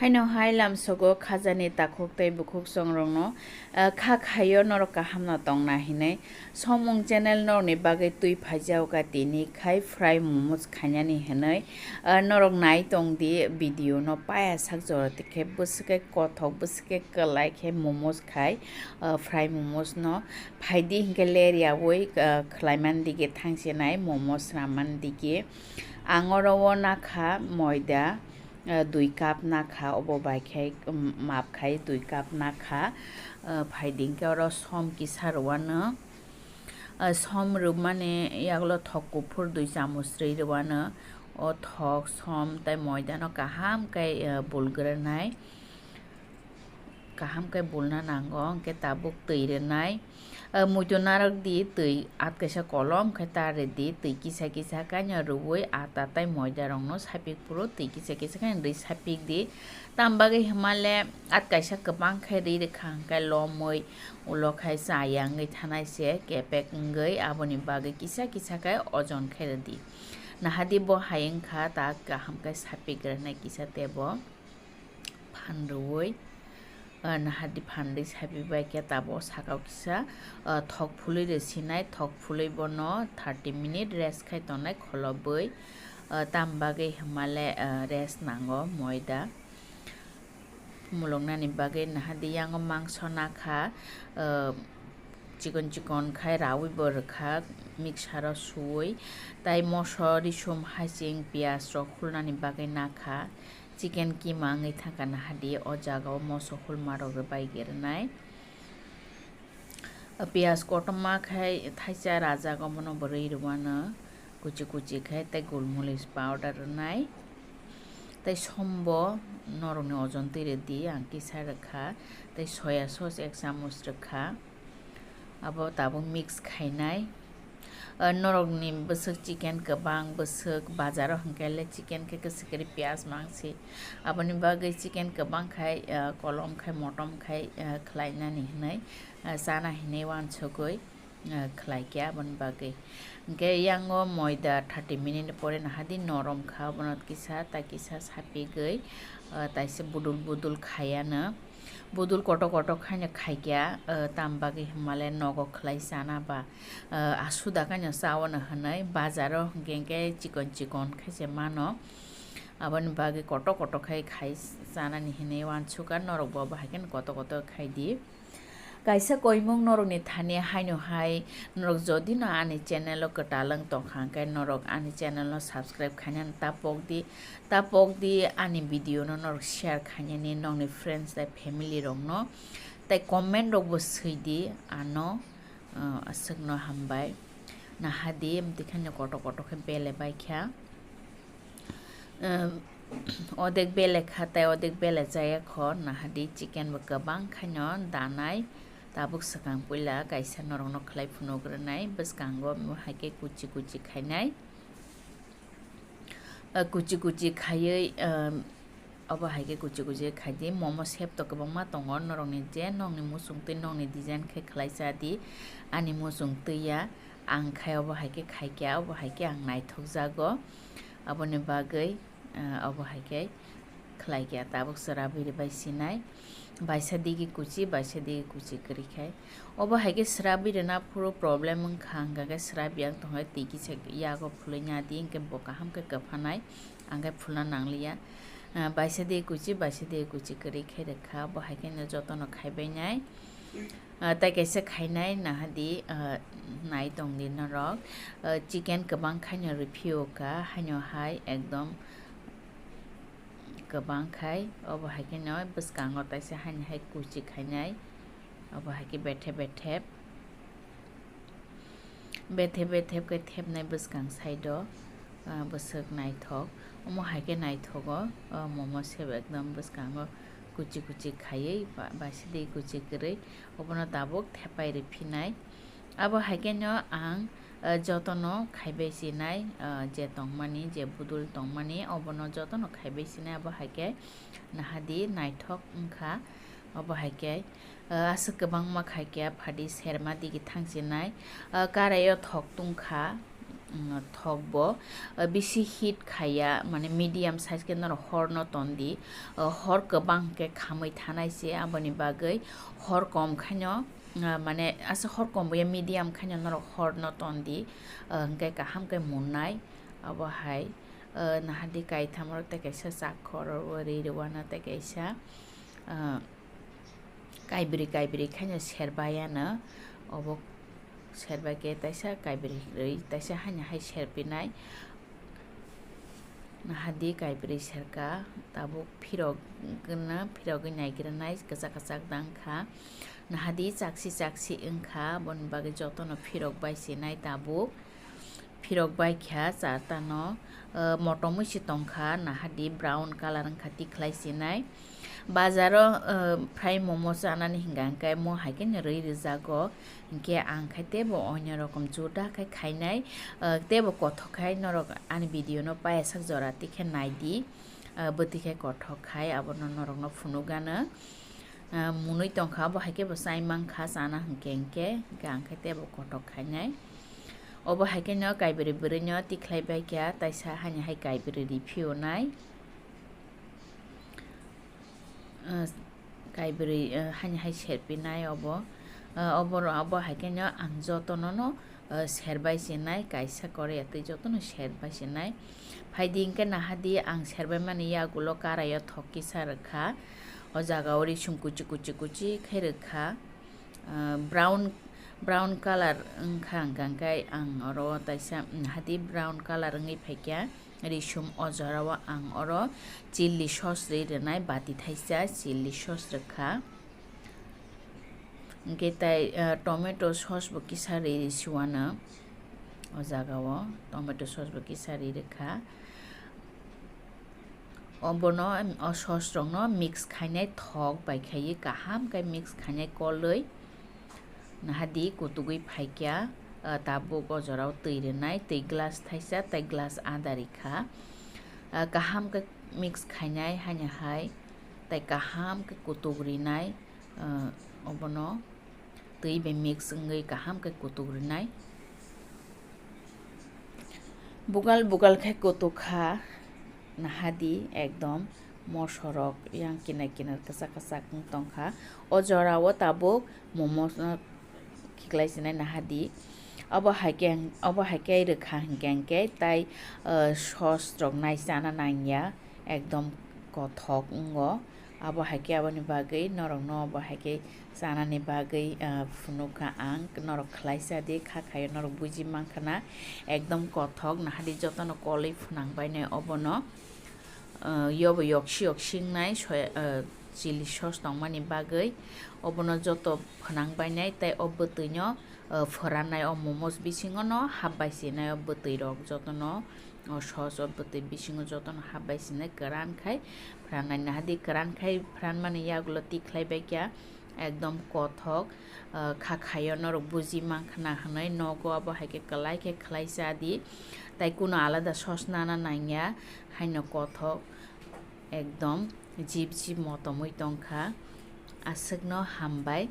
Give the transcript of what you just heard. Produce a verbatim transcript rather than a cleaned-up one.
Haino hai lamsogo khajani takhuk tei bukhuk chongrokno, ah, kha khaio norok kahamno tongna hinwi. Somung channel norokni bagwi twi phaijago ka tini khai fry momos khainani hinwi. Ah, norok nai tongdi video no paya sak jora tikhe bwswk khe kothok bwswk khe kwlai khe momos khai, ah, fry momos no. Phaidi hinkhe ler yaui, ah, khlaiman dige thangsinai momos raman dige. Ang oro o nakha moida, ah, dui cup nakha, obo bai khe, um, map khai dui cup nakha. Ah, phaidi hinkhe oro som kisa rwano. Ah, som rwmani yagulo thok kuphur dui chamuch rwi rwano. O thok, som tei moida no kaham khe, ah, bulgranai. Kaham khe bulna nango, hwnkhe tabuk twi rwnai. Ah, muitu narwk di, twi at kaisa kolom khe ta rwdi, twi kisa kisa khe no rwui ata tei moida rokno sapik phuru twi kisa kisa khe rwi sapik di. Tam bagwi hwnmale at kaisa kwbang khe rwi rwkha hwnkhe lomwi ulo khai cha ya wngwi thanai se kepek wngwi aboni bagwi kisa kisa khe ojon khe rwdi. Nahadi bo hai wngkha ta kaham khe sapik rwnai kisa tebo. Phan rwui, ah, nahadi phan rwi sapi bai khe tabuk sakao kisa, ah, thok phulwi rw sinai, thok phulwi bono thirty minute rest khai tongnai kholobwi, ah, tam bagwi hwnmale, ah, rest nango moida. Muluknani bagwi nahadi yango mangso nakha, ah, chikon chikon khai raui bo rwkha mixer o suui, tai moso, risum, hasing, piyaj rok khulnani bagwi nakha. Chicken kima wngwi thangkha nahadi o jaga o moso hulma rok rwbai rwnai. Piyaj kotorma khai thaisa rajak omono bo rwi rwmano kuchi kuchi khai tei gulmulis powder rwnai. Tei sombo norokni ojon twi rwdi ang kisa rwkha tei soya sauce ek chamuch rwkha. Abo tabuk mix khainai. Ah, norokni bwswk chicken kwbang, bwswk bazaro hwnkhe le chicken khe kwswk kwrwi piyaj mangsi. Aboni bagwi chicken kwbang khai, ah, kolom khai, motom khai, ah, khlainani hinwi, ah, chana hinwi uansugwi, ah, khlaikha aboni bagwi. Hwnkhe yango moida thirty minute pore nahadi norom kha, abono kisa ta kisa sapigwi, ah, taisa budul budul khaiano. Budul kotor kotor khaino khaikha, ah, tam bagwi hwnmale nogo khlai chana ba, ah, asuda khaino chaono hwnwi bazaro hwnkhe hwnkhe chikon chikon khaise mano. Aboni bagwi kotor kotor khai khai chanani hinwi uansukha norokbo, bahai kheno kotor kotor khaidi. Kaisa koimung norokni thani haino hai norok jodi no ani channel o kwtal wng tongkha hwnkhe norok ani channel no subscribe khainani ta pokdi. Ta pokdi ani video no norok share khainani nokni friends tei family rokno, tei comment rokbo swidi ano, ah, aswkno hambai. Nahadi amtwi khaino kotor kotor khe bele baikha. Em, odek bele kha tei odek bele chaya kho, nahadi chicken bo kwbang khaino danai. Tabuk swkang puila kaisa norokno khlai phunuk rwnai, bwskango hai khe kuchi kuchi khainai. Ah, kuchi kuchi khaiwi, ah, obo hai khe kuchi kuchi khaidi. Momo shape to kwbangma tongo, norokni je nokni muchung twi nokni design khe khlai cha di. Ani muchung twi ya, ang khai obo hai khe khaikha, obo hai khe ang naithok jago. Aboni bagwi, ah, obo hai khe khlai khe tabuk chwrabi rwbai sinai, baisa digi kuchi, baisa digi kuchi kwrwi khai. Obo hai khe chwrabi rwna phuru problem wng kha, hwnkha khe chwrabi ang tongkha twi kisa yago phulwi na di, hwnkhe bo kaham khe kwphanai, ang khe phulna nangliya. Ah, baisa digi kuchi, baisa digi kuchi kwrwi khai rwkha, bo hai khe no jotono khaibai nai. Ah, tei kaisa khainai nahadi, ah, nai tongdi norok. Ah, chicken kwbang khaino rw phio kha, haino hai ekdom kwbang khai, obo hai kheno bwskango taisa haino hai kuchi khainai, obo hai khe bethe bethe, bethe bethe khe thepnai bwskang side o, ah, bwswk naithok, omo hai khe naithogo, o momo sebo ekdom bwskango kuchi kuchi khaiwi ba-, baisidi kuchi kwrwi, obono tabuk thepai rw phinai. Abo hai kheno ang, ah, jotono khaibai sinai, ah, je tongmani, je budul tongmani, obono jotono khaibai sinai, abo hai khe nahadi naithok wngkha. Obo hai khe, ah, aswk kwbangma khai khe phadi serma digi thang sinai, ah, karai o thok tungkha, mm, thok bo, uh, bisi heat khaiya, mane medium size khe norok hor no ton di. Uh, hor kwbang khe khamwi thanai se, aboni bagwi hor kom khaino, uh, mane asa hor kom bo ya, medium khaino norok hor no ton di, uh, hwnkhe kaham khe munnai. Abo hai, uh, nahardi kaitham rok tei kaisa chakhor rok ri rwano tei kaisa, uh, kaibrwi kaibrwi khaino serbai ano, obo serbai khe taisa kaibrwi rwi taisa haino hai serpinai. Nahardi kaibrwi serka, tabuk phirok gwnw, phirogwi naigrwnai, kwchak kwchak dang kha. Nahardi chaksi chaksi wngkha, boni bagwi jotono phirok bai sinai tabuk. Phirok bai kha charta no, uh, motomwi se tongkha, nahardi brown colour wngkha, tikhlai sinai. Bazaro, uh, fry momo chanani hingka hingke mo hai khe no rwi rwjago, hingke ang khai tebo onyo rokom juda khai khainai, uh, tebo kothok khai norok ani video no paiyasak jora tikhe naidi, uh, bwtwi khai kothok khai abono norokno phunukgano. Ah, munui tongkha, bo hai khe bo chai mankha, chana hwnkhe hwnkhe, hwnkhe ang khe tebo kothok khainai. Obo hai khe no kaibrwi bwrwi no tikhlai bai kha, taisa haini hai kaibrwi ri phiyonai. Ah, kaibrwi, ah, haini hai serpinai obo. Ah, obo, obo hai khe no ang jotono no, ah, serbai sinai, kaisa korea twi jotono serbai sinai. Phaidi hwnkhe nahardi ang serbai mani yagulo karaio thok kisa rwkha. O jaga o risum kuchi kuchi kuchi khe rwkha. Ah, brown, brown colour wngkha hwnkha hwnkhe ang oro taisa, mm, hadi brown colour wngwi phaikha. Risum o jora o ang oro chilli sauce ri rwnai, bati thaisa chilli sauce rwkha. Hwnkhe tai, ah, tomato sauce bo kisa ri rwsiwano o jaga o, tomato sauce bo kisa ri rwkha. Obono, o sauce rokno mix khainai thok bai khaiwi kaham khe mix khainai kolwi. Nahardi kutugwi phaikha, ah, tabuk o jora o twi rwnai, twi glass thaisa tei glass ada rikha. Ah, kaham khe mix khainai haini hai tei kaham khe kutuk rinai, ah, obono twi bai mix wngwi kaham khe kutuk rinai. Bugal bugal khe kutuk kha, nahardi ekdom moso rok yang kinar kinar kwchak kwchak wng tongkha. O jora o tabuk momo no khiklai sinai nahardi. Obo hai khe, obo hai khe rwkha hwnkhe hwnkhe tai, ah, sauce rok nai chana nangya, ekdom kothok wngo. Abo hai khe aboni bagwi norokno abo hai khe chanani bagwi, ah, phunukha ang, norok khlaisa di kha khaio norok buji mankha na, ekdom kothok nahardi jotono kolwi phwnang bainai obono. Ah, yobo yoksi yoksi wngnai soya, ah, chilli sauce tongmani bagwi obono joto phwnang bainai tei o bwtwino, ah, phwrannai o momos bisingo no hap bai sinai o bwtwi rok jotono. O sauce o bwtwi bisingo jotono hap bai sinai kwran khai phwrannai nahardi, kwran khai phwranmani yagulo tikhlai bai kha ekdom kothok, ah, kha khaio norok buji mankha na hwnwi nogo abo hai khe kwlai khe khlai cha di, tai kuno alada sauce nana nangya haino kothok ekdom jip jip motomwi tongkha. Aswkno hambai.